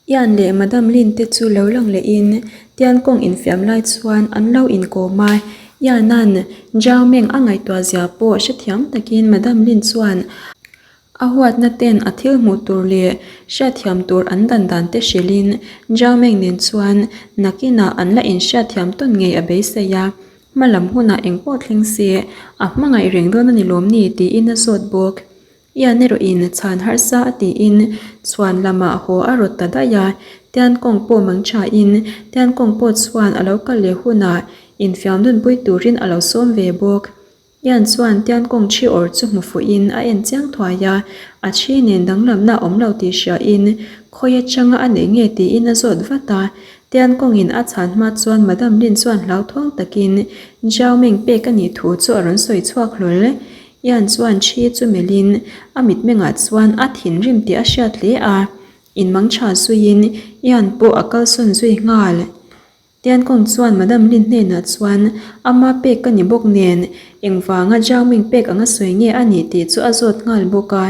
Ian leh Madam Lin te chu lo lang lehin Tiankawng infiam lai chuan an lo inkawm a, Ian-a'n Zhao Meng a ngaihtuah zia pawh hrethiam takin Madam Lin chuan a huatna ten a thil hmuh tur leh hriatthiam tur an dan dan te hrilhin Zhao Meng nen chuan nakinah an la inhriatthiam tawn ngei a beisei a, hma lam hunah engpawh thleng se a hmangaih reng dawn a ni lawm ni tiin a zawt bawk. Ian erawhin chhan harsa a tiin chhuan lamah haw a rawt ta daih a, Tiankawng pawh mang thain Tiankawng pawh chuan a lo kal leh hunah infiam dunpui turin a lo sawm ve bawk. Ian chuan Tiankawng thi awr chu hmu fuhin a en chiang thuai a, a thi nen danglamna a awm lo tih hriain khawi atanga a neih nge tiin a zawt vat a. Tiankawngin a chhan hma chuan Madam Lin chuan hlauthawng takin Jiao Meng pek a nih thu chu a rawn sawi chhuak hlawl. Ian chuan thi chu melhin a mitmengah chuan a thinrim tih a hriat hle a, inmang tha zuiin Ian pawh a kalsawn zui nghal. Tiankawng chuan Madam Lin hnenah chuan ama pek ka ni bawk nen engvanga Zhao Ming pek anga sawi nge a nih tih chu a zawt nghal bawk a,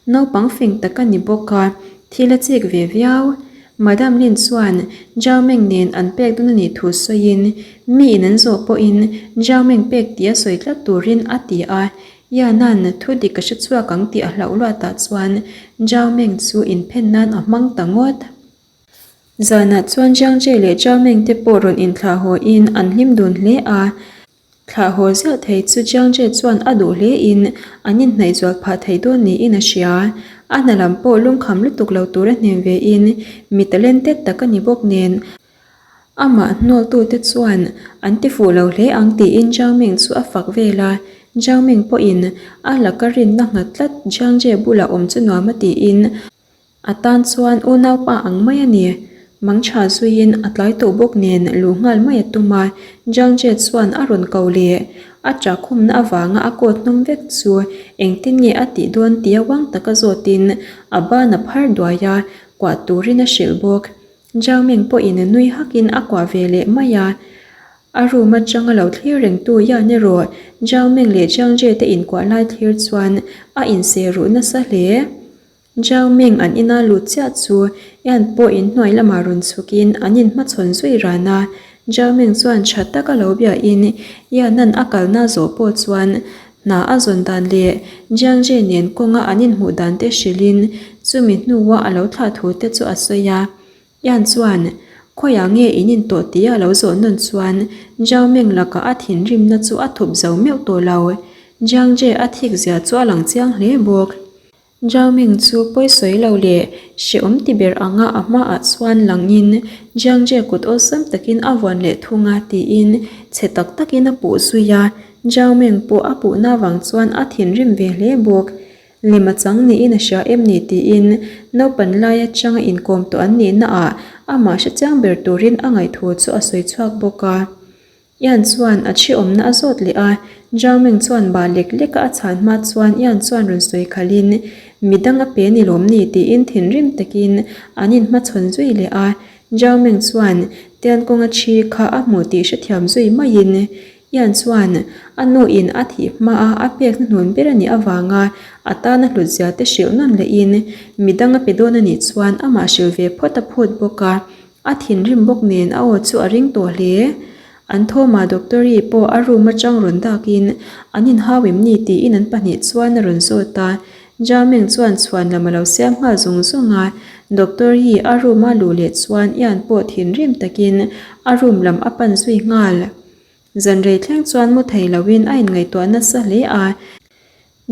naupang fing tak a ni bawk a, thil a chik ve viau. Madam Lin chuan Zhao Meng nen an pek dawn a nih thu sawiin, mi in an zawh pawhin Zhao Meng pek tih a sawi tlat turin a ti a, Yana'n thu dik ka hre chhuak ang tih a hlauh luatah chuan Zhao Meng chu inphen nan a hmang ta ngawt. Zanah chuan Zhang Jie leh Zhao Meng te pawh rawn inthlah haw in an hlim dun hle a. Thlah haw ziah thei chu Jiangje chuan a duh hle in an inhnaih zual phah thei dawn niin a hria. A hna lam pawh lungkham lutuk lo tura hnem ve in mi talented tak a ni bawk nen amah hnawltute chuan an ti fuh lo hle ang tiin Zhang Ming chu a fak vel a. Zhang Ming pawhin a laka rinna nghat tlat Jiangje bulah awm chu nuam a tiin A tan chuan unaupa ang mai a ni. Mangtha zuiin a tlai tawh bawk nen luh nghal mai a tum a, Jangje chuan a rawn ko leh. A ṭahkhumna avanga a coat hnawm vek chu engtin nge a tih dawn tia uang taka zawtin a ban a phar duai a, kuah turin a hrilh bawk. Jangming pawhin nui hakin a kuah ve leh mai a. A room atanga lo thlir rengtu Yan erawh Jangming leh Jangje te inkuah lai thlir chuan a inseh ruh nasa hle. Zhao Ming an ina lut chiah chu Yan pawh in hnuai lamah rawn chhukin an inhmachhawn zui ran a. Zhao Ming chuan tha taka lo biahin Yan-a'n a kalna zawh pawh chuan hna a zawn dan leh Jiang Jie nen kawnga an inhmuh dan te hrilhin chumi hnua a lo thlah thu te chu a sawi a. Yan chuan, Khawiah nge in intawh tia a lo zawh nawn chuan Zhao Ming lakah a thinrimna chu a thup zo meuh tawh lo. Jiang Jie a thik zia chu a lang chiang hle bawk. Zhao Ming chu pawi sawi lo leh hrehawm ti ber anga a hmaah chuan langin Jiang Jie kut awlsam takin a vuan leh thung a tiin chhe tak takin a puh zui a, Zhao Ming pawh a puhna vang chuan a thinrim ve hle bawk. Lem a chang niin a hria em ni tiin naupan lai atanga inkawm tawh an nihna ah amah hre chiang ber turin a ngaihthu chu a sawi chhuak bawk a. Ian chuan a thi awmna a zawt leh a, Zhao Ming chuan bah lek lek a a chhan hma chuan Ian chuan rawn sawi khalhin, Midang a pe ni lawm ni? tiin thinrim takin an inhmachhawn zui leh a. Zhao Ming chuan Tian kawnga thi kha a hmu tih hrethiam zui maiin Ian chuan a nu in a thih hma a a pek hnuhnun ber a nih avanga a tana hlut zia te hrilh nawn lehin midang a pe dawn a nih chuan amah hrilh ve phawt a phut bawk a. A thinrim bawk nen a aw chu a ring tawh hle. An thawmah Doctori pawh a room atang rawn dakin an inhau em ni tiin an pahnih chuan a rawn zawt a. Jameng chuan chhuan lam a lo siam nghal zung zung a. Doctori a room a luh leh chuan Ian pawh thinrim takin a room lam a pan zui nghal. Zan rei thleng chuan mu thei loin a inngaihtuah nasa hle a.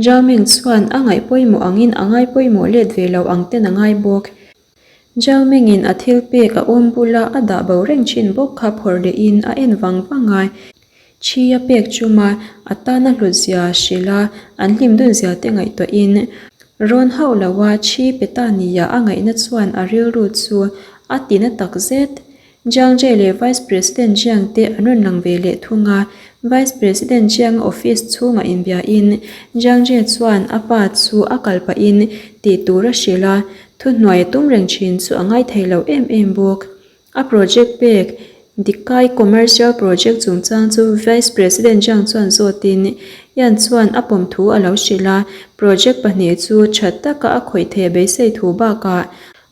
Jameng chuan a ngaih pawimawh angin a ngai pawimawh let ve lo ang ten a ngai bawk. Zhao-Ming-in a thil pek a awm bula a dah bo reng thin bawk kha phawrh lehin a en vang vang a, thi a pek chuma a tana hlut zia hrilh a, an hlim dun zia te ngaihtuahin rawn hauh lo a thi pe ta nia a ngaihna chuan a rilru chu a ti na tak zet. Jiang Jie leh Vice President Jiang te an rawn lang ve leh thung a, Vice President Jiang office chhungah inbiain Jiang Jie chuan a pa chu a kal pahin tih tur a hrilh a, thuhnuai a tum reng thin chu a ngaithei lo em em bawk. A project pek Dikai Commercial Project chungchang chu Vice President Jiang chuan zawtin Yan chuan a pawm thu a lo hrilh a, project pahnih chu tha taka a khawih theih a beisei thu bakah.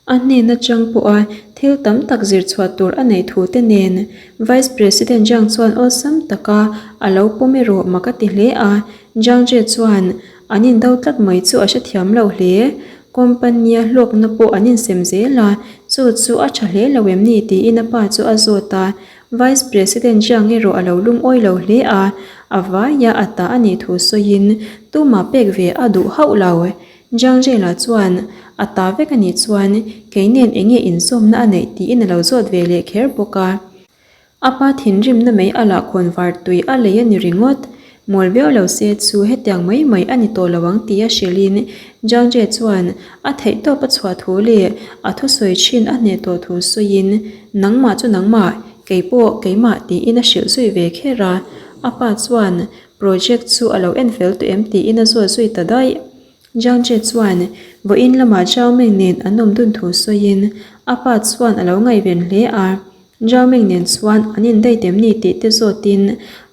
A hnen atang pawha thil tam tak zir chhuah tur a neih thu te nen Vice President Jiang chuan awlsam taka a lo pawm erawh mak a ti hle a. Jiang Jie chuan an indo tlat mai chu a hrethiam lo hle. Company-a hlawkna pawh an insem zel a, chu chu a tha hle lo em ni tiin a pa chu a zawt a. Vice President Jiang erawh a lo lungawi lo hle a, a vaia a ta a nih thu sawiin tumah pek ve a duh hauh lo. Jiang Jela chuan a ta vek a nih chuan kei nen eng nge inzawmna a neih tiin a lo zawt ve leh kher bawk a. A pa thinrimna mai a lah khawn var tui a lei a ni ringawt. Mawl viau lo se chu hetiang mai mai a ni tawh lo ang tia hrilhin Jiang Jie chuan a theihtawp a chhuah thu leh a thusawi thin a hneh tawh thu sawiin nangmah chu nangmah, kei pawh keimah tiin a hrilh zui ve kher a. A pa chuan project chu a lo en fel tawh em tiin a zawt zui ta daih. Jiang Jie chuan vawiin lamah Zhao Meng nen an awm dun thu sawiin a pa chuan a lo ngaihven hle a. Zhao Meng nen chuan an indate em ni tih te zawtin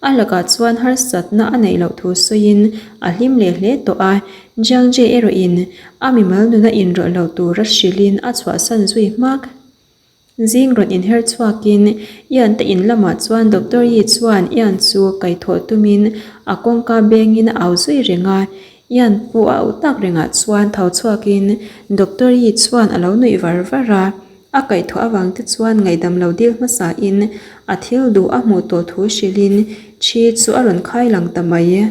a lakah chuan harsatna a neih loh thu sawiin a hlim leh hle tawh a. Jiang Jie erawhin a mimal nuna inrawlh loh tura hrilhin a chhuahsan zui hmak. Zing rawn inher chhuakin Ian te in lamah chuan Doctor Yi chuan Ian chu kaihthawh tumin a kawngka bengin a au zui reng a. Ian pawh a auh tak rengah chuan tho chhuakin Doctor Yi chuan a lo nuih var var a. A kaihthawh avang te chuan ngaihdam lo dil hmasain a thil duh a hmuh tawh thu hrilhin thi chu a rawn khai lang ta mai.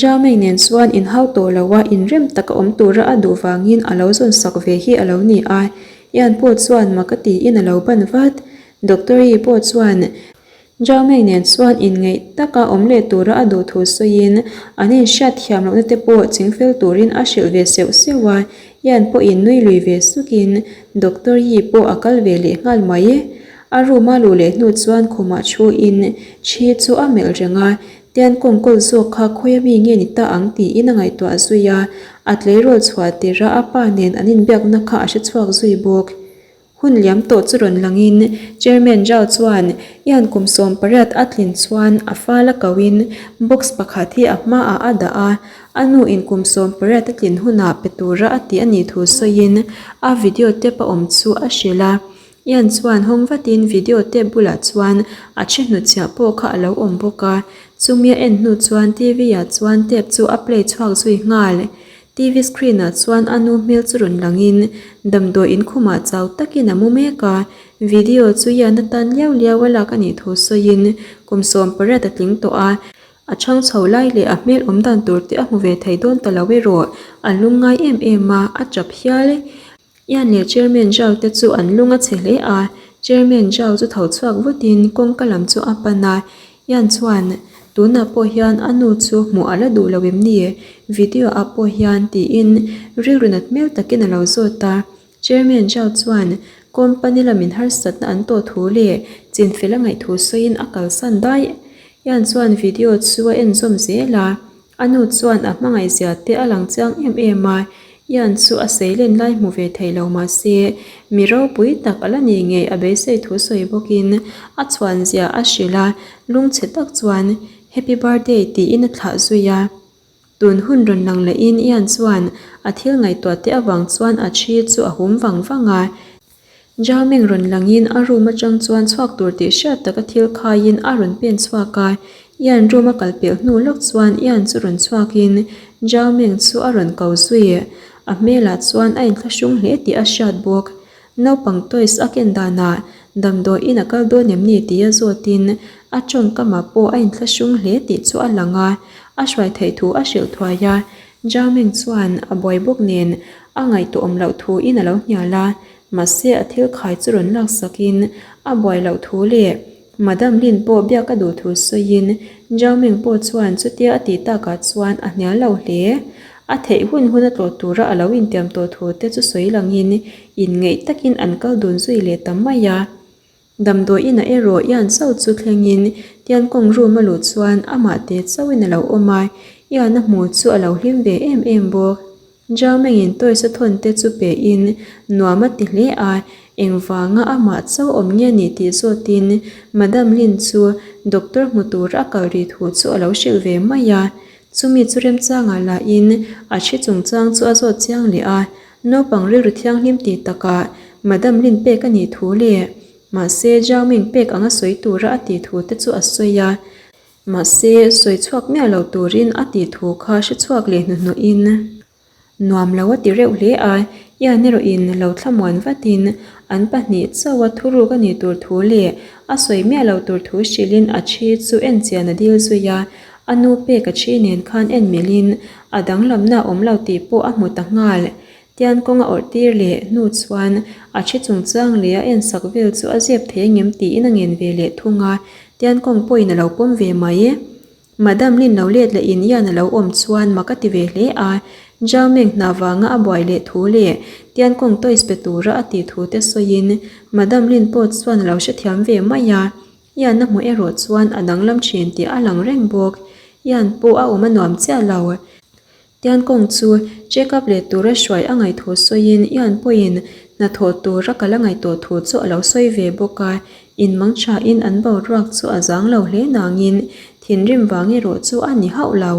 Jamei nen chuan inhau tawh lo a, inrem taka awm tura a duh vangin a lo zawn sak ve hi a lo ni a. Ian pawh chuan mak a tiin a lo ban vat. Doctor Yi pawh chuan Jamei nen chuan inngeih taka awm leh tura a duh thu sawiin an inhriat thiam lohna te pawh chingfel turin a hrilh ve seuh seuh a. Ian pawhin nui lui ve sukin Doctor Yi pawh a kal ve leh nghal mai. A room a luh leh hnu chuan khumah thuin thi chu a melh reng a, Tian kawngkawl zawk kha khawia mi nge ni ta ang tiin a ngaihtuah zui a, a tleirawl chhuah tirh a a pa nen an inbiakna kha a hre chhuak zui bawk. Hun liam tawh chu rawn langin Chairman Zhao chuan Ian kum 18 a tlin chuan a fal a kohin box pakhat hi a hmaah a dah a, a nu in kum 18 a tlin hunah pe tura a ti a nih thu sawiin a video tape a awm chu a hrilh a. Ian chuan hawng vatin video tape bulah chuan a thi hnutchhiah pawh kha a lo awm bawk a, chumi a en hnu chuan TV ah chuan tape chu a play chhuak zui nghal. TV screen ah chuan a nu hmel chu rawn langin damdawi inkhumah chau takin a mu mek a, video chu Ian atan liau liau a lak a nih thu sawiin kum 18 a tling tawh a, a chhang chho lai leh a hmel awm dan tur te a hmu ve thei dawn ta lo erawh a lungngai em em a, a tap hial. Ian leh Chairman Zhao te chu an lung a chhe hle a, Chairman Zhao chu tho chhuak vutin kawngka lam chu a pan a, Ian chuan, Tunah pawh hian a nu chu hmuh a la duh lo em ni? Video ah pawh hian tiin rilru nat hmel takin a lo zawt a, Chairman Zhao chuan company lamin harsatna an tawh thu leh chinfel a ngaih thu sawiin a kalsan daih. Ian chuan video chu a en zawm zel a, A nu chuan a hmangaihzia te a lang chiang em em a, Ian chu a seilen lai hmu ve thei lo mah se, mi ropui tak a la ni ngei a beisei thu sawi bawkin a chhuanzia a hrilh a, lungchhe tak chuan Happy birthday tiin a thlah zui a. Tun hun rawn lang lehin Ian chuan a thil ngaihtuah te avang chuan a thi chu a hum vang vang a. Jameng rawn langin a room atang chuan chhuak tur tih hriat taka thil khaiin a rawn pen chhuak a, Ian room a kal pelh hnu lawk chuan Ian chu rawn chhuakin Jameng chu a rawn ko zui. A hmelah chuan a inthlahrung hle tih a hriat bawk. Naupang toys a ken danah damdawiin a kal dawn em ni tia zawtin a tawngkamah pawh a inthlahrung hle tih chu a lang a, a hruai theih thu a hrilh thuai a. Jameng chuan a buai bawk nen a ngaihtuahawm loh thuin a lo hnial a, mahse a thil khai chu rawn laksakin a buai loh thu leh Madam Lin pawh biak a duh thu sawiin Zhao Ming pawh chuan chutia a tih takah chuan a hnial lo hle. A theih hun hun a tlawh tura a lo intiam tawh thu te chu sawi langin inngeih takin an kal dun zui leh ta mai a. Damdawi inah erawh Ian chauh chu thlengin Tiankawng room a luh chuan amah te chauhin a lo awm a, Ian a hmu chu a lo hlim ve em em bawk. Zhao Mengin toys a thawn te chu pe in nuam a ti hle a, engvanga amah chauh awm nge ni tih zawtin Madam Lin chu doctor hmu tura a kal rih thu chu a lo hrilh ve mai a. Chumi chu remchangah lahin a thi chungchang chu a zawt chiang leh a, naupang rilru thianghlim tih takah. Madam Lin pek a nih thu leh mahse Zhao Ming pek anga sawi tura a tih thu te chu a sawi a. Mahse sawi chhuak miah lo turin a tih thu kha hre chhuak leh hnuhnawhin nuam lo a ti reuh hle a, Ian erawhin lo thlamuan vatin an pahnih chauha thuruk a nih tur thu leh a sawi miah lo tur thu hrilhin a thi chu en chian a dil zui a, a nu pek a thi nen khan en melhin a danglamna a awm lo tih pawh a hmu ta nghal. Tian kawng a awrh tir leh hnu chuan a thi chungchang leh a en sak vel chu a zep thei angem tiin a ngen ve leh thung a, Tian kawng pawhin a lo pawm ve mai. Madam Lin lo let leh in Ian a lo awm chuan mak a ti ve hle a, Zhao Meng hna vanga a buai leh thu leh Tian kawng toys pe tura a tih thu te sawiin Madam Lin pawh chuan a lo hrethiam ve mai a, Ian a hmuh erawh chuan a danglam thin tih a lang reng bawk. Ian pawh a awm a nuam chiah lo. Tiankawng chu check up leh tura hruai a ngaih thu sawiin Ian pawhin hnathawh tura kal a ngaih tawh thu chu a lo sawi ve bawk a, inmang thain an boruak chu a zang lo hle nangin thinrim vang erawh chu a ni hauh lo.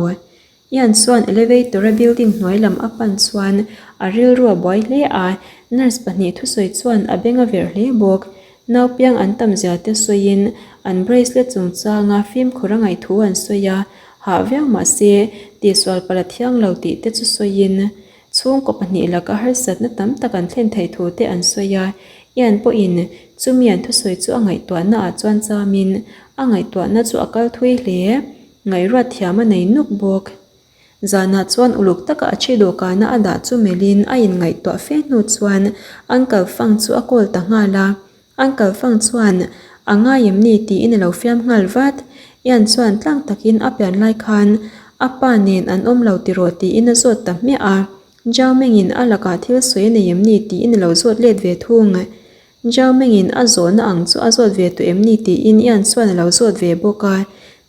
Ian chuan elevator a building hnuai lam a pan chuan a rilru a buai hle a, nurse pahnih thusawi chuan a beng a verh hle bawk. Naupiang an tam zia te sawiin an bracelet chungchanga fimkhur a ngaih thu an sawi a, hah viau mah se tihsual palh a thiang lo tih te chu sawiin chhungkaw pahnih laka harsatna tam tak an thlen theih thu te an sawi a. Ian pawhin chumi an thusawi chu a ngaihtuahna ah chuan chamin a ngaihtuahna chu a kal thui hle. Ngaihruat thiam a nei nuk bawk. Zanah chuan uluk taka a thi dawhkana a dah chu melhin a inngaihtuah fe hnu chuan Uncle Fang chu a call ta nghal a. Uncle Fang chuan a ngai em ni tiin a lo fiam nghal vat. Ian chuan tlang takin a pian lai khan a pa nen an awm lo tiraw tiin a zawt ta hmiah a. Zhao Mengin a lakah thil sawi a nei em ni tiin a lo zawt let ve thung. Zhao Mengin a zawhna ang chu a zawt ve tawh em ni tiin Ian chuan a lo zawt ve bawk a.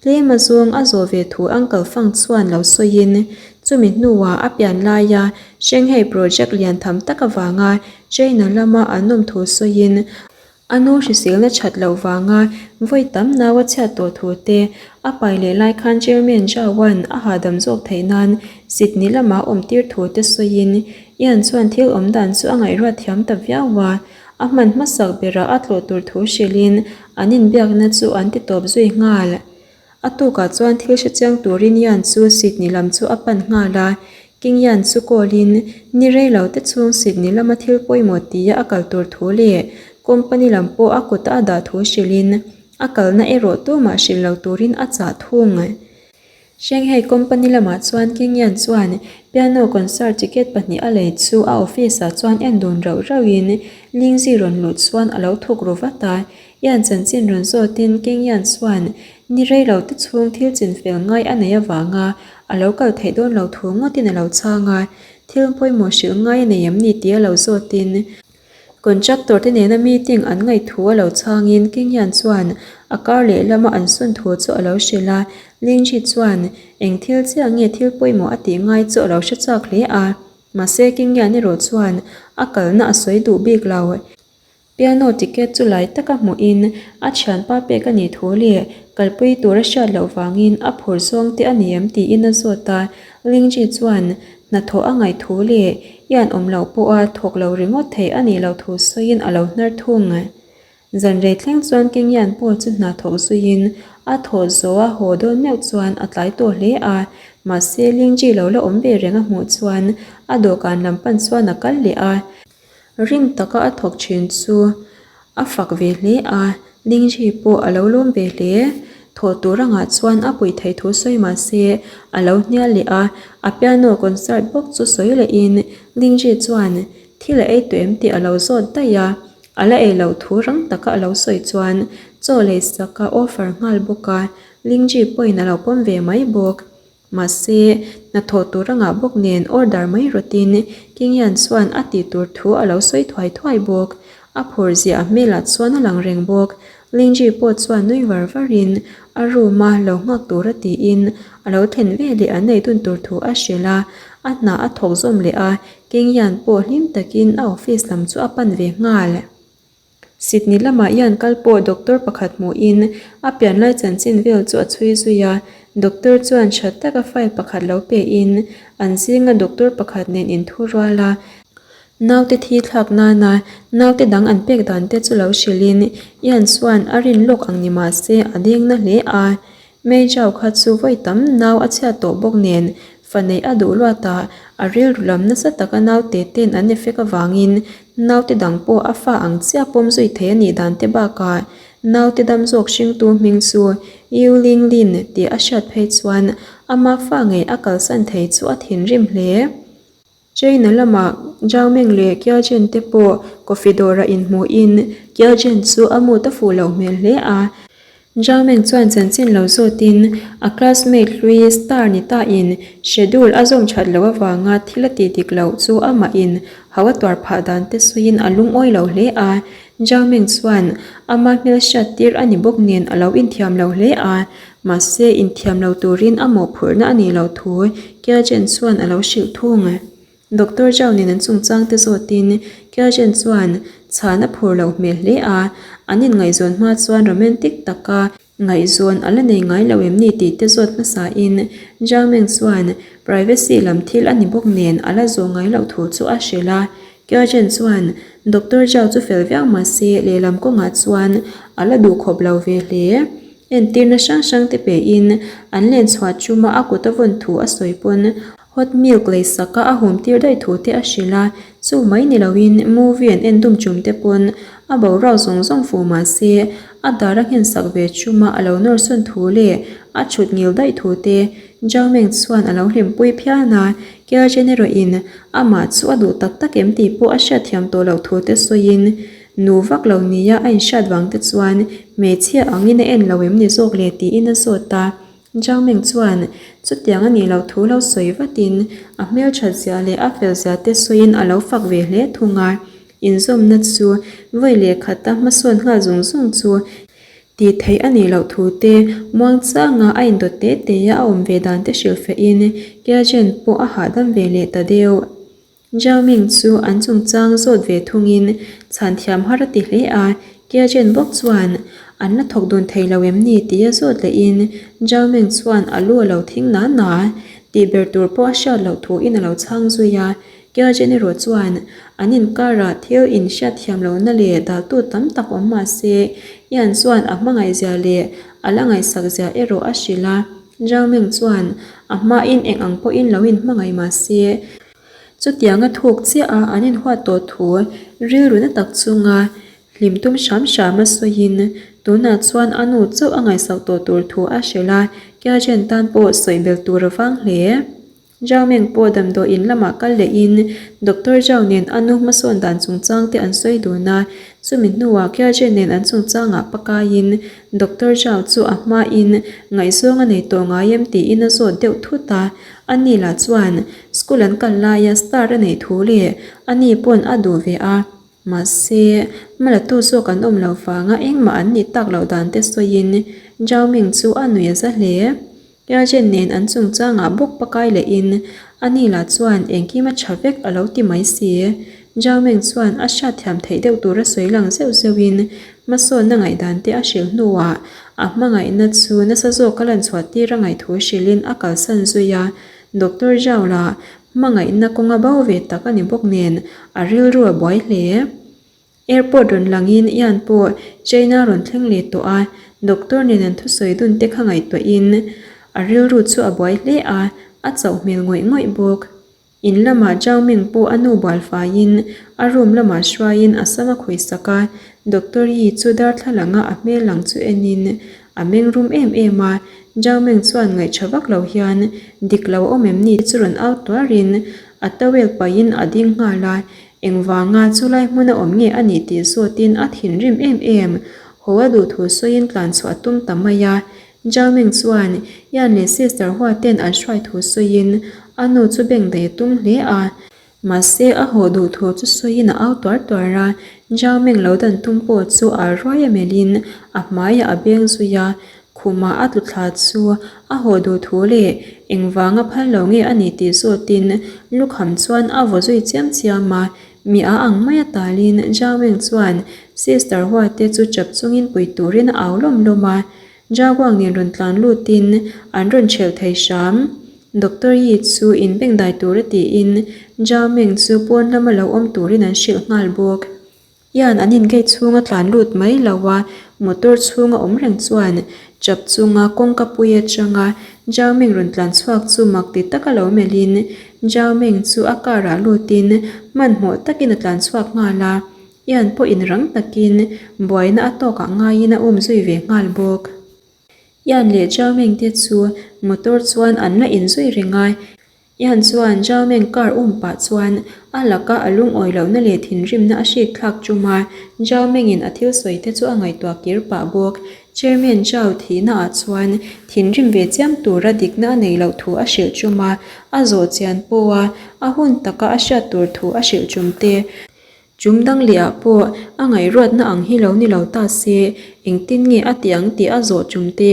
Tlem a zawng a zawh ve thu Uncle Fang chuan lo sawiin chumi hnuah a pian laia Shanghai project lian tham tak avanga China lama an awm thu sawiin a nu hriselna that loh vanga vawi tam nau a chhiat tawh thu te a pai leh lai khan Chairman Zhao-a'n a hahdam zawk theih nan Sydney lama awm tir thu te sawiin Ian chuan thil awm dan chu a ngaihruat thiam ta viau a, a hman hmasak berah a tlawh tur thu hrilhin an inbiakna chu an ti tawp zui nghal. A tukah chuan thil hre chiang turin Ian chu Sydney lam chu a pan nghal a, King Ian chu call-in ni rei lo te chhung Sydney lama thil pawimawh tia a kal tur thu leh company lam pawh a kuta a dah thu hrilhin a kalna erawh tumah hrilh lo turin a chah thung. Shanghai company lamah chuan King Yan chuan piano concert ticket pahnih a lei chu a office ah chuan en dun rauh rauhin Lingzi rawn luh chuan a lo thuk ru vat a. Yan chanchin rawn zawtin King Yan chuan ni rei lo te chhung thil chinfel ngai a nei avanga a lo kal theih dawn lo thu ngawtin a lo chhang a. Thil pawimawh hrilh ngai a nei em ni tia lo zawtin Contractor te nena meeting an ngaih thu a lo chhangin King Yan chuan a kar lehlama an sun thu chu a lo hrilh a, Lingji chuan eng thil chiah nge thil pawimawh a tih ngai chu a lo hre chak hle a, mahse King Yan erawh chuan a kalna a sawi duh bik lo. Piano ticket chu lai taka hmuhin a thianpa pek a nih thu leh kalpui tur a hriat loh vangin a phur zawng te a ni em tiin a zawt a, Lingji chuan Hnathawh a ngaih thu leh i an awm loh pawha thawk lo ringawt theih a nih loh thu sawiin a lo hnar thung. Zan rei thleng chuan Kengyan pawh chu hna thawk zuiin a thawh zawh a haw dawn meuh chuan a tlai tawh hle a, mahse Lingji lo la awm ve reng a hmuh chuan a dawhkan lam pan chuan a kal leh a. Rim taka a thawk thin chu a fak ve hle a, Lingji pawh a lo lawm ve hle. Thawh tur angah chuan a puih theih thu sawi mah se a lo hnial leh a, a piano concert bawk chu sawi lehin Lingji chuan thil a ei tawh em tih a lo zawt daih a, a la ei loh thu rang taka a lo sawi chuan chaw lei sak a offer nghal bawk a, Lingji pawhin a lo pawm ve mai bawk. Mahse, hnathawh tur a ngah bawk nen order mai rawtin King Yan chuan a tih tur thu a lo sawi thuai thuai bawk. A phur ziah a hmelah chuan a lang reng bawk. Lingji pawh chuan nui var varin a room a lo nghak tur a tiin a lo thlen ve leh an nei dun tur thu a hrilh a. A hna a thawk zawm leh a, King Yan pawh hlim takin a office lam chu a pan ve nghal. Sydney lamah hian kal pawh doctor pakhat hmuhin a pian lai chanchin vel chu a chhui zui a, doctor chuan tha taka file pakhat lo pein an zinga doctor pakhat nen inthu rual a. Naute thi thlak nana naute dang an pek dan te chu lo hrilhin Ian chuan a rin lawk ang ni mah se a deng na hle a. Mei Zhao kha chu vawi tam nau a chhiat tawh bawk nen fa neih a duh luat a, a rilru lam nasa taka naute ten an effect avangin naute dang pawh a fa ang chiah pawm zui thei a nih dan te bakah naute dam zawk hringtu hming chu Yu Ling Lin tih a hriat phei chuan ama fa ngei a kalsan thei chu a thinrim hle. China lamah Zhao Meng leh Qiao Zhen te pawh coffee dawrah inhmuhin Qiao Zhen chu a mood a fuh loh hmel hle a. Zhao Meng chuan chanchin lo zawtin a classmate hlui star ni tain schedule a zawm that loh avanga thil a tih dik loh chu amahin hau a tuar phah dan te sawiin a lungawi lo hle a. Zhao Meng chuan ama hmelhriat tir a ni bawk nen a lo inthiam lo hle a. Mahse, inthiam lo turin a mawhphurhna a nih loh thu Kiajen chuan a lo hrilh thung. Doctor Zhao nen an chungchangte zawtin Kiajen chuan chhan a phur loh hmel hle a, an inngaihzawn hma chuan romantic taka ngaihzawn a la nei ngai lo em ni tih te zawt hmasain Zhao Meng chuan privacy lam thil a ni bawk nen a la zawh ngai loh thu chu a hrilh a. Kiajen chuan Doctor Zhao chu fel viau mahse lehlam kawngah chuan a la duhkhawp lo ve hle. Entirna hrang hrang te pein an len chhuah chuma a kut a vawn thu a sawi pawn hot milk lei saka a hum tir daih thu te a hrilh a, chu mai ni loin movie an en dum chum te pawn a boruak zawng zawng fu mah se a dar a nghen sak ve chuma a lo nawr sawn thu leh a chhut ngil daih thu te Zhao Meng chuan a lo hlimpui phian a, Kial Chen erawhin amah chu a duh tak tak em tih pawh a hriatthiam tawh loh thu te sawiin Nu vak lo nia a inhriat vang te chuan hmeichhia angin a en lo em ni zawk le tiin a zawt a. Zhao Meng chuan chutiang a nih loh thu lo sawi vatin a hmelthat zia leh a fel zia te sawiin a lo fak ve hle thung a. Inzawmna chu vawi leh khata hmasawn nghal zung zung chu tih theih a nih loh thu te muangchanga a indawt te te a a awm ve dan te hrilhfehin Kia Jen pawh a hahdam ve leh ta deuh. Zhao Ming chu an chungchang zawt ve thungin chhan thiam har a ti hle a, Kia Chen bawk chuan an la thawk dun thei lo em ni tih a zawt lehin Zhao Ming chuan a lu a lo thing na na tih ber tur pawh a hriat loh thuin a lo chhang zui a, Kia Chen erawh chuan an inkarah thil inhriat thiam lohna leh daltu tam tak awm mah se Ian chuan a hmangaihzia leh a la ngaihsakzia erawh a hrilh a, Zhao Ming chuan a hmain eng ang pawhin lo inhmangaih mah se, Chutianga thuk chiah a an inhuat tawh thu rilru na tak chunga hlim tum hram hram a sawiin tunah chuan a nu chauh a ngaihsak tawh tur thu a hrilh a, Kiachen tan pawh sawi bel tur a vang hle. Zhao Meng pawh damdawi in lamah kal lehin Doctor Zhao nen a nu hmasawn dan chungchang te an sawi dun a, chumi hnuah Kiachen nen an chungchangah pakaiin Doctor Zhao chu a hmain ngaihzawng a nei tawh ngai em tiin a zawt deuh thut a, Ani lah chuan school an kal laia star a neih thu leh ani pawn a duh ve a, mahse hmalatu zawk an awm loh vanga engmah an nih tak loh dan te sawiin Zhao Ming chu a nuih a za hle. Kiajen nen an chungchangah bawk pakai lehin ani lah chuan engkim a tha vek a lo ti mai si. Zhao Ming chuan a hriatthiam theih deuh tura sawi lang zeuh zeuhin hmasawnna ngaihdan te a hrilh hnuah A hmangaihna chu nasa zawk a lan chhuah tir a ngaih thu hrilhin a kalsan zui a, Doctor Zhao lah hmangaihna kawnga bo ve tak a ni bawk nen a rilru a buai hle. Airport rawn langin Ian pawh China rawn thleng leh tawh a, Doctor nen an thusawi dun te kha ngaihtuahin a rilru chu a buai hle a, a chauh hmel ngawih ngawih bawk. In lamah Zhao Ming pawh a nu bual faiin a room lamah hruaiin a sam a khawih sak a, Doctor Yi chu darthlalanga a hmel lang chu enin a meng rum em em a, Zhao Ming chuan ngaihṭha vak lo hian dik lo a awm em ni chu rawn au tuarin a towel paihin a ding nghal a, engvanga chulai hmuna awm nge a nih tih zawtin a thinrim em em, haw a duh thu sawiin tlan chhuah a tum ta mai a, Zhao Ming chuan Yan leh Sister Hua ten an hruai thu sawiin a nu chu beng daih a tum hle a. Mahse a haw duh thu chu sawiin a au tuar tuar a, Zhao Ming lo dan tum pawh chu a ruai a melhin a hmaiah a beng zui a, khumah a tlu thla chu a haw duh thu leh engvanga phal lo nge a nih tih zawtin lukham chuan a vaw zui chiam chiam a, mi a ang mai a talin Zhao Ming chuan Sister Hua te chu chap chungin pui turin a au lawm lawm a. Jaguar nen rawn tlan lutin an rawn ṭhelh thei hram. Doctor Yi chu inbengdai tura tiin Zhao Meng chu pawn lama lo awm turin an hrilh nghal bawk. Ian an in gate chhunga tlan lut mai lo a, motor chhunga awm reng chuan chap chunga kawngka pui atanga Zhao Meng rawn tlan chhuak chu mak ti taka lo melhin Zhao Meng chu a car ah lutin hmanhmawh takin a tlan chhuak nghal a, Ian pawhin rang takin buaina a tawkah ngaiin a um zui ve nghal bawk. Ian leh Zhao Meng te chu motor chuan an la inzui reng a, Ian chuan Zhao Meng car um pah chuan a laka a lungawi lohna leh thinrimna a hrik thlak tum a, Zhao Mengin a thil sawi te chu a ngaihtuah kir pah bawk. Chairman Zhao thihna ah chuan thinrim ve chiam tura dikna a neih loh thu a hrilh tum a, a zawh chian pawha a hun taka a hriat tur thu a hrilh tum te. Tum dang leh ah pawh a ngaihruatna ang hi lo ni lo ta se, engtin nge a ti ang tih a zawh tum te.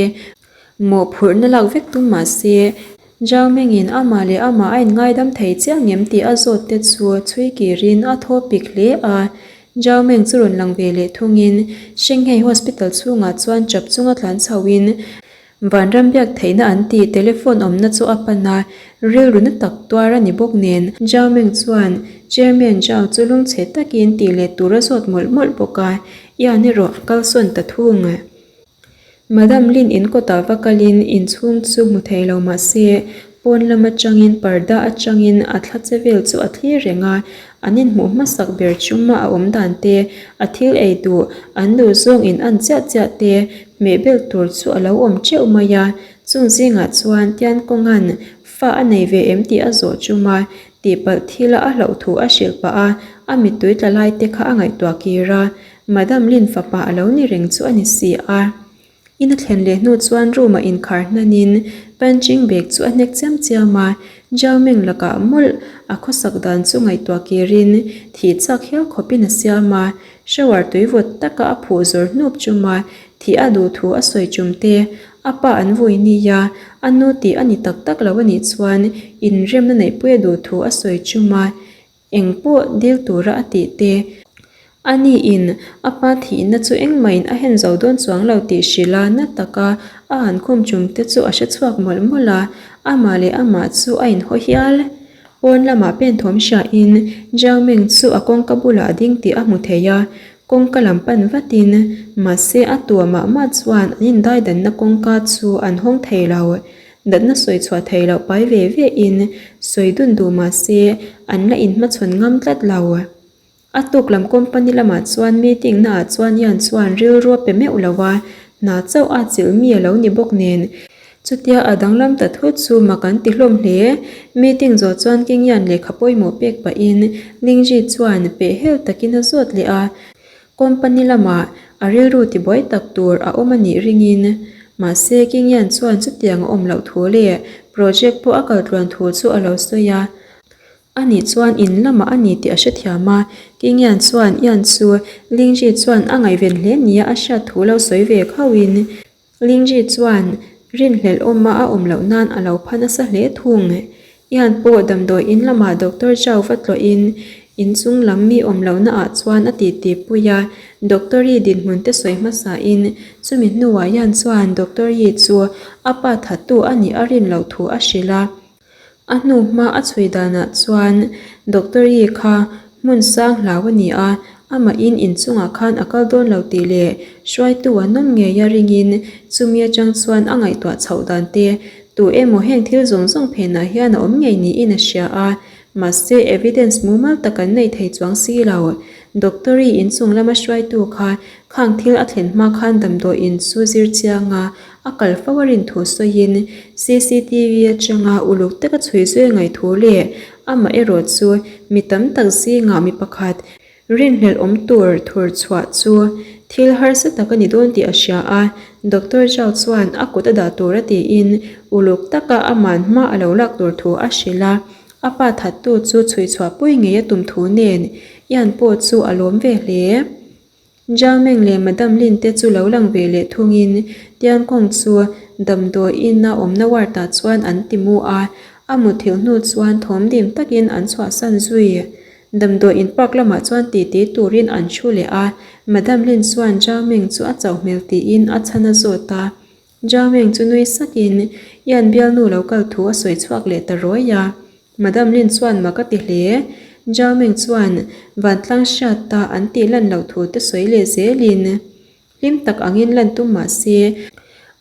Mawhphurhna lak vek tum mah se, Zhao Mengin amah leh amah a inngaidam thei chiah ngem tih a zawt te chu chhui kirin a thaw pik hle a. Zhao Meng chu rawn lang ve leh thungin Shanghai Hospital chhungah chuan chap chunga tlan chhoin Vanram biak theihna an tih telephone awmna chu a pan a, rilru na tak tuar a ni bawk nen. Zhao Meng chuan Chairman Zhao chu lungchhe takin tih leh tur a zawt mawlh mawlh bawk a, Ian erawh a kalsawn ta thung. Madam Lin in kawtah va kalin inchhung chu hmu thei lo mah se, pawn lam atangin parda atangin a thla che vel chu a thlir reng a, an inhmuh hmasak ber chuma a awm dan te, a thil ei duh, an duh zawng in an chiah chiah te hmeh bel tur chu a lo awm teuh mai a, chung zingah chuan Tiankawnga'n fa a nei ve em tih a zawh chuma tihpalh thila a hlauh thu a hrilh pah a, a mittui tla lai te kha a ngaihtuah kir a. Madam Lin fapa a lo ni reng chu a ni si a. In a thlen leh hnu chuan room ah inkhar hnanin punching bag chu a hnek chiam chiam a, Zhao Meng lakah mawlh a khawsak dan chu ngaihtuah kirin thih chak hial khawpin a siam a, shower tui vawt taka a phuh zawr hnup chum a, thih a duh thu a sawi chum te, a pa an vui nia, a nu tih a ni tak tak lo a nih chuan inremna neihpui a duh thu a sawi chum a, Eng pawh dil tura a tih te, a ni in a pa thihna chu engmah in a hen zo dawn chuang lo tih hrilh a na taka a han khum chum te chu a hre chhuak mawlh mawlh a, amah leh amah chu a inhaw hial. Pawn lamah pen thawm hria in Zhao Meng chu a kawngka bulah a ding tih a hmu thei a, kawngka lam pan vat in mahse a tua mah mah chuan an indaidanna kawngka chu an hawng thei lo. Natna sawi chhuah theih loh pai ve ve in sawi dun duh mah se an la inhmachhawn ngam tlat lo. A tuk lam company lamah chuan meeting na ah chuan Ian chuan rilru a pe meuh lo a, hna chauh a chilh mi a lo ni bawk nen. Chutia a danglam ta thut chu mak an ti hlawm hle. Meeting zawh chuan King Ian lehkha pawimawh pek pahin Lingji chuan peh hel takin a zawt leh a. Company lamah a rilru tibuai tak tur a awm a nih ringin, mahse Kingian chuan chutiang a awm loh thu leh project pawh a kal tluan thu chu a lo sawi a. Ani chuan in lamah a ni tih a hrethiam a, Kingian chuan Ian chu Lingji chuan a ngaihven hle nia a hriat thu lo sawi ve khauhin, Lingji chuan rinhlelh awma a awm loh nan a lo pha nasa hle thung. Ian pawh damdawi in lamah Doctor Zhao va tlawhin inchung lam mi awm lohna ah chuan a titi pui a, Doctor Yi dinhmun te sawi hmasa in chumi hnuah Ian chuan Doctor Yi chu a pa thattu a nih a rin loh thu a hrilh a. A hnu hma a chhui danah chuan Doctor Yi kha hmun sang hlau a ni a, amahin inchungah khan a kal dawn lo tih leh hruaitu an awm ngei a ringin chumi atang chuan a ngaihtuah chhoh dan te tu emaw heng thil zawng zawng phenah hian a awm ngei niin a hria a, mahse evidence mumal tak an nei thei chuang si lo. Doctor Yi inchung lama hruaitu kha khang thil a thlen hma khan damdawiin chu zir chiang a, A kal fo a rin thu sawiin cctv atanga uluk taka chhui zui a ngaih thu leh amah erawh chu mi tam tak zingah mi pakhat rinhlelh awm tur thur chhuah chu thil harsa tak a ni dawn tih a hria a, Doctor Zhao chuan a kut a dah tur a tiin uluk taka aman hma a lo lak tur thu a hrilh a, a pa thattu chu chhui chhuah pui ngei a tum thu nen Ian pawh chu a lawm ve hle. Zhang Meng leh Madam Lin te chu lo lang ve leh thungin Tiankawng chu damdawi ina awmna ward ah chuan an ti mu a, a muthilh hnu chuan thawm dim takin an chhuahsan zui. Damdawi in park lamah chuan titi turin an thu leh a, Madam Lin chuan Zhang Meng chu a chauh hmel tiin a chhan a zawt a. Zhang Meng chu nui sakin, Ian bialnu lo kal thu a sawi chhuak leh ta rawi a. Madam Lin chuan mak a ti hle. Zhao Ming chuan vantlang hriata an tih lan loh thu te sawi leh zelin hlim tak angin lan tum mah se,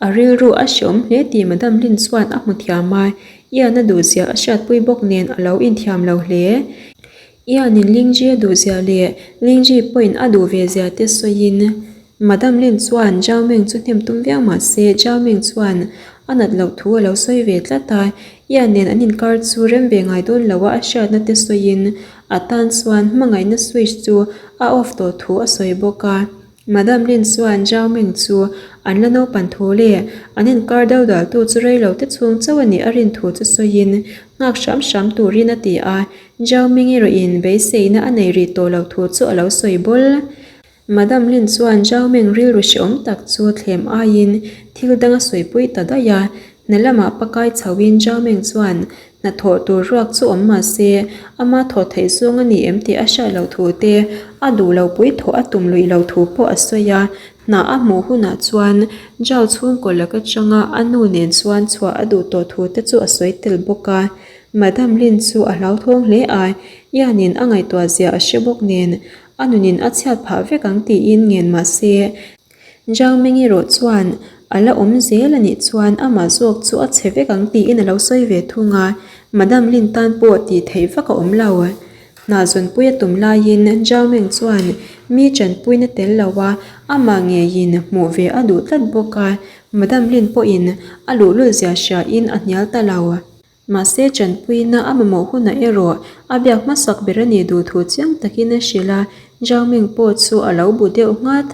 a rilru a hreawm hle tih Madam Lin chuan a hmu thiam a, Ian a duhzia a hriatpui bawk nen a lo inthiam lo hle. Ian-in Lingji a duhzia leh Lingji pawhin a duh ve zia te sawiin Madam Lin chuan Zhao Meng chu hnem tum viau mah se Zhao Meng chuan a nat loh thu a lo sawi ve tlat a, Ian nen an inkar chu rem ve ngai dawn lo a a hriatna te sawiin a tan chuan hmangaihna switch chu a off tawh thu a sawi bawk a. Madam Lin chuan Zhao Meng chu an la naupan thu leh an inkar do daltu chu rei lo te chhung chauh a nih a rin thu chu sawiin nghak hram hram turin a ti a, Zhao Meng erawhin beiseina a nei rih tawh lo thu chu a lo sawi bawl. Madam Lin chuan Zhao Meng rilru hrehawm tak chu thlem aiin thil dang a sawipui ta daih a, Hna lamah pakai chhoin Zhao Meng chuan hnathawh tur ruak chu awm mah se, ama thawh theih zawng a ni em tih a hriat loh thu te, a duh lo pui thawh a tum luih loh thu pawh a sawi a. Hna a hmuh hunah chuan Zhao chhungkaw lak atanga a nu nen chuan chhuah a duh tawh thu te chu a sawi tel bawk a. Madam Lin chu a hlauthawng hle a, Ian-in a ngaihtuah zia a hre bawk nen a nunin a chhiat phah vek ang tiin ngen mah se, Zhang Meng erawh chuan a la awm zel a nih chuan amah zawk chu a chhe vek ang tiin a lo sawi ve thung a, Madam Lin tan pawh tih theih vak a awm lo. Hna zawnpui a tum laiin Zhao Meng chuan mi tanpuina tel lo a, amah ngeiin hmuh ve a duh tlat bawk a, Madam Lin pawhin a luhlul zia hriain a hnial ta lo. Mahse tanpuina a mamawh hunah erawh a biak hmasak ber a nih duh thu chiang takin a hrilh a, Zhao Ming pawh chu a lo bu deuh nghat.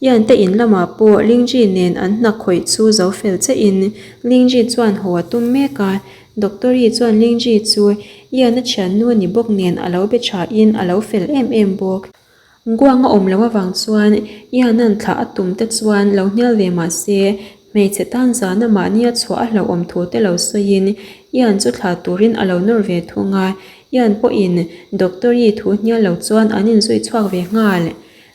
Ian te in lamah pawh Lingji nen an hna khawih chu zo fel chiahin Lingji chuan haw a tum mek a, Doctor Yi chuan Lingji chu Ian a thiannu a ni bawk nen a lo be thain a lo fel em em bawk. Guang a awm loh avang chuan Ian-a'n thlah a tum te chuan lo hnial ve mah se, hmeichhe tan zana mahnia chhuah a hlauhawm thu te lo sawiin Ian chu thlah turin a lo nawr ve thung a, Ian pawhin Doctor Yi thu hnial lo chuan an inzui chhuak ve nghal.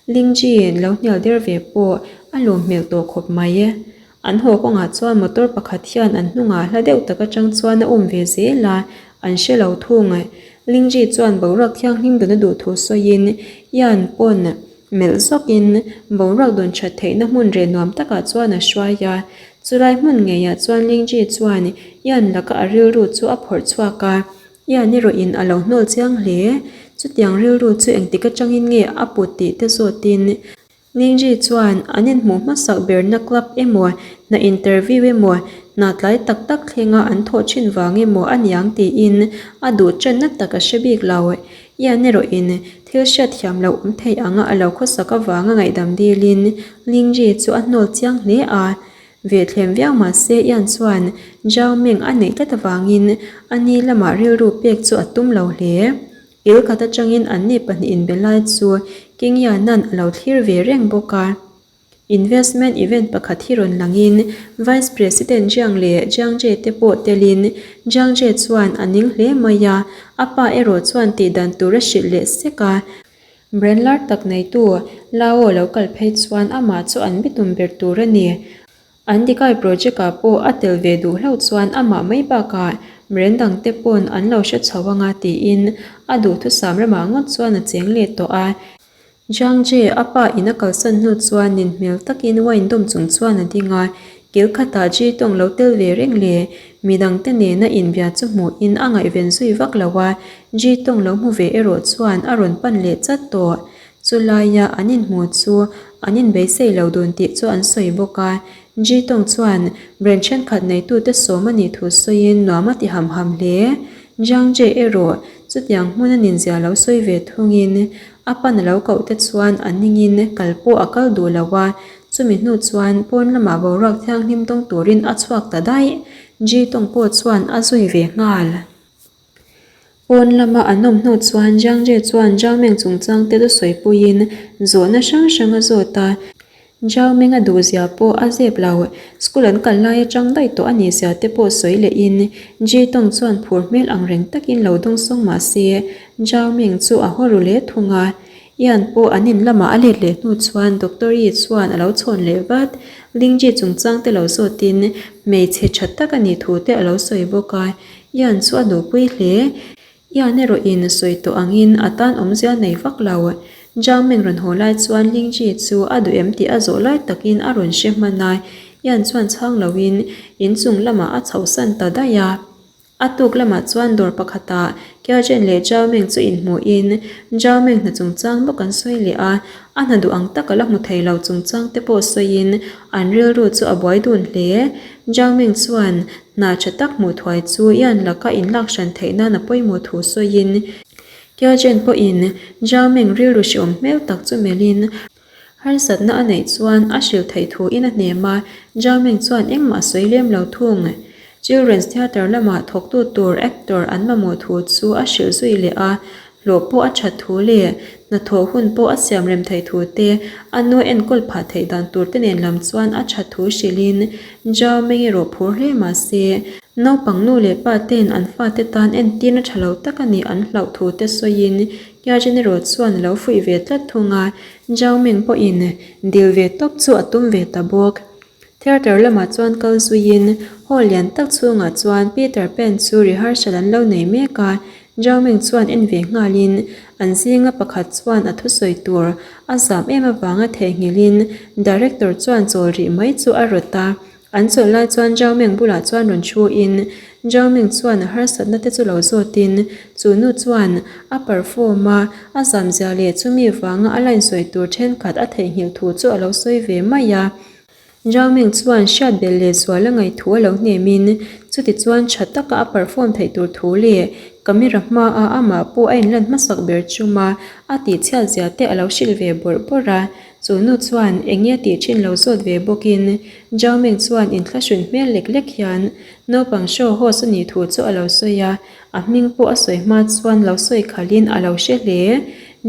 Lingji lo hnial der ve pawh a lawm hmel tawh khawp mai. An haw kawngah chuan motor pakhat hian an hnungah hla deuh tak atang chuan a um ve zel a, an hre lo thung. Lingji chuan boruak thianghlim dun a duh thu sawiin Ian pawn melh zawkin boruak dun that theihna hmun reh nuam takah chuan a hruai a. Chulai hmun ngeiah chuan Lingji chuan Ian laka a rilru chu a phawrh chhuak a, Ian erawhin a lo hnawl chiang hle. Chutiang rilru chu engtik atangin nge a put tih te zawtin Ningji chuan an inhmuh hmasak berna club emaw, hna interview emaw, hna tlai tak tak thlenga an thawh thin vang emaw a niang tiin a duh tanna tak a hre bik lo. Ian erawhin thil hriatthiam loh awm theih anga a lo khawsak avanga ngaihdam dilin Lingji chu a hnawl chiang hle a. Ve thlem viau mah se Ian chuan Zhao Meng a neih tlat avangin a ni lamah rilru pek chu a tum lo hle. Il khat atangin anni pahnihin be lai chu King Yanan a lo thlir ve reng bawk a. Investment event pakhat hi rawn langin Vice President Jiang leh Jiang Jie te pawh telin Jiang Jie chuan a ning hle mai a, a pa erawh chuan tihdan tur a hrilh leh sek a. Brand lar tak neitu Lao lo kal phei chuan amah chu an bitum ber tur a ni. An Dikai project ah pawh a tel ve duh hlauh chuan amah mai bakah mren dang te pawn an lo hre chho anga tiin a duhthusam ramah ngawt chuan a cheng leh tawh a. Jiang Jie a pa in a kalsan hnu chuan nin hmel takin wine dawm chung chuan a ding a, kil khatah Ji tawng lo tel ve reng le midang te nena inbia chu hmuhin a ngaihven zui vak lo a, Ji tawng lo hmu ve erawh chuan a rawn pan leh chat tawh. Chu laia an inhmu chu an inbeisei lo dun tih chu an sawi bawk a. Ji Tong chuan brand thenkhat neitute sawm a nih thu sawiin nuam a ti ham ham hle. Jiang Jie erawh chutiang hmun a ninzia lo sawi ve thungin a pan a lo koh te chuan a ningin kal pawh a kal duh lo a, chumi hnu chuan pawn lamah boruak thianghlim dawng turin a chhuak ta daih. Ji Tong pawh chuan a zui ve nghal. Pawn lama an awm hnu chuan Jiang Jie chuan Zhao Meng chungchang te chu sawipuiin zawhna hrang hrang a zawt a. Zhao Meng a duhzia pawh a zep lo, school an kal lai atang daih tawh a nih zia te pawh sawi lehin Ji Tong chuan phur hmel ang reng takin lo dawngsawng mah se Zhao Meng chu a haw ru hle thung a. Ian pawh an in lamah a let leh hnu chuan Doctor Yi chuan a lo chhawn leh vat. Lingji chungchang te lo zawtin hmeichhe tha tak a nih thu te a lo sawi bawk a, Ian chu a duhpui hle. Ian erawhin sawi tawh angin a tan awmzia nei vak lo. Zhang Meng rawn haw lai chuan Lingji chu a duh em tih a zawh lai takin a rawn hre hman a, Ian chuan chhang loin inchung lamah a chhohsan ta daih a. A tuk lamah chuan dawr pakhatah Kiachen leh Zhao Meng chu inhmuhin Zhao Meng hna chungchang bawk an sawi leh a, a hna duh ang tak a la hmu thei lo chungchang te pawh sawiin an rilru chu a buai dun hle. Zhao Meng chuan hna tha tak hmuh thuai chu Yan laka inlak hran theih nan a pawimawh thu sawiin Kiachen pawhin Zhao Meng rilru hreawm hmel tak chu melhin Harsatna a neih chuan a hrilh theih thuin a hnem a, Zhao Ming chuan engmah a sawi lem lo thung. Children's Theatre lamah thawktu tur actor an mamawh thu chu a hrilh zui leh a, hlawh pawh a that thu leh hnathawh hun pawh a siam rem theih thu te, a nu enkawl phah theih dan tur te nen lam chuan a that thu hrilhin Zhao Ming erawh phur hle mah se, naupang nu leh pa ten an fate tan entirna tha lo tak a nih an hlauh thu te sawiin Kiajin erawh chuan a lo fuih ve tlat thung a, Zhao Ming pawhin dil ve tawp chu a tum ve ta bawk. Theatre lamah chuan kal zuiin hall lian tak chhungah chuan Peter Pan chu rehearsal an lo nei mek a, Zhao Ming chuan en ve nghalin an zinga pakhat chuan a thusawi tur a zam em avanga theihnghilhin director chuan chawl rih mai chu a rawt a, An chawlh lai chuan Zhao Meng bulah chuan rawn thu in, Zhao Meng chuan a harsatna te chu lo zawt in, chu nu chuan a perform a, a zam zia leh chumi vanga a line sawi tur thenkhat a theihnghilh thu chu a lo sawi ve mai a. Zhao Meng chuan hriat belh leh zual a ngaih thu a lo hnem in, chuti chuan tha taka a perform theih tur thu leh camera hma a amah pawh a inlan hmasak ber chuma a tihchhiat zia te a lo hrilh ve bawrh bawrh a. Chu nu chuan eng nge tih thin lo zawt ve bawkin Zhao Ming chuan inthlahrun hmel lek lek hian naupang show host a nih thu chu a lo sawi a, a hming pawh a sawi hma chuan lo sawi khalhin a lo hre hle.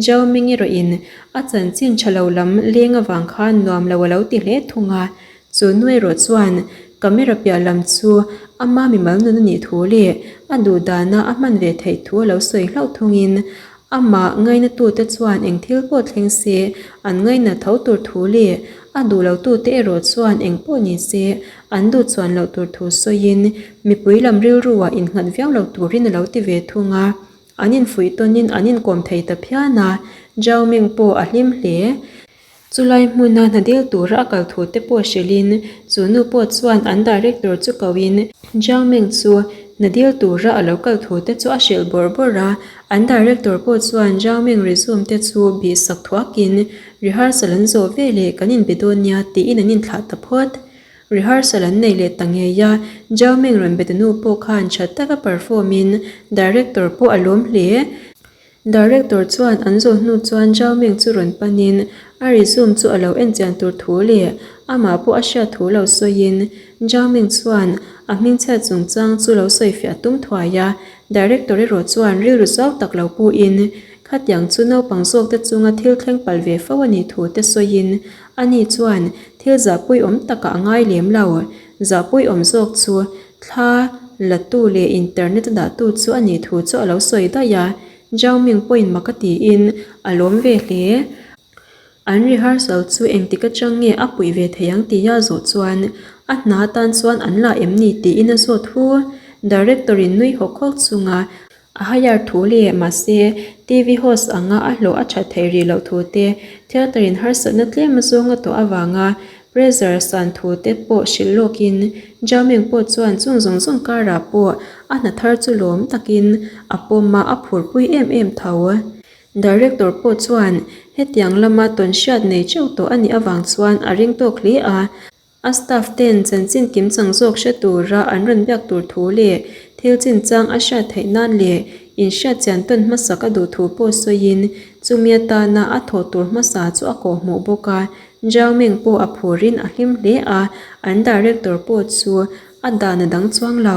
Zhao Ming erawhin a chanchin tha lo lam leng avang khan nuam lo a lo ti hle thung a, chu nu erawh chuan camera piah lam chu ama mimal nun a nih thu leh a duh dana a hman ve theih thu a lo sawi hlauh thungin Amah ngainatute chuan eng thil pawh thleng se, an ngaina tho tur thu leh a duh lotute erawh chuan eng pawh ni se, an duh chuan loh tur thu sawiin mipui lam rilruah innghat viau lo turin a lo ti ve thung a. An infuih tawnin an inkawm thei ta phian a, Zhao Ming pawh a hlim hle. Chulai hmuna hna dil tura a kal thu te pawh hrilhin chu nu pawh chuan an director chu kohin Zhao Meng chu hna dil tura a lo kal thu te chu a hrilh bawrh bawrh a, an director pawh chuan Zhao Meng resume te chu bih sak thuakin rehearsal an zawh ve leh kan inbe dawn nia tiin an inthlah ta phawt. Rehearsal an nei leh ta ngei a, Zhao Meng rawn be tu nu pawh khan tha taka perform in director pawh a lawm hle. Director chuan an zawh hnu chuan Zhao Ming chu rawn panin a resume chu a lo en chian tur thu leh amah pawh a hriat thu lo sawiin Zhao Ming chuan a hmingchhiat chungchang chu lo sawifiah tum thuai a, Director erawh chuan rilru zau tak lo puhin khatiang chu naupang zawkte chunga thil thleng palh ve fo a nih thu te sawiin ani chuan thil zahpuiawm takah a ngai lem lo. Zahpuiawm zawk chu Thla latu leh internet a dahtu chu a nih thu chu a lo sawi daih a, Zhao Ming pawhin mak a tiin a lawm ve hle. An rehearsal chu engtik atang nge a puih ve thei ang tia a zawh chuan a hna atan chuan an la em ni tiin a zawt hu. Director in nui hawk hawk chunga A hire thu leh mahse TV host anga a hlawh a that theih rih loh thu te, theatre in harsatna tlem a zawng a tawh avanga pressure san thu te pawh hrilh lawkin Zhao Ming pawh chuan chung zawng zawng karah pawh a hna thar chu lawm takin a pawm a, a phurpui em em tho. Director pawh chuan hetiang lama tawnhriat nei teuh tawh a nih avang chuan a ring tawk hle a. A staff ten chanchin kim chang zawk hre tura an rawn biak tur thu leh thil chinchang a hriat theih nan leh inhriat chian tawn hmasak a duh thu pawh sawiin chumi atana a thawh tur hmasa chu a kawhhmuh bawk a. Zhao Ming pawh a phurin a hlim hle a, an director pawh chu a dan a dang chuang lo.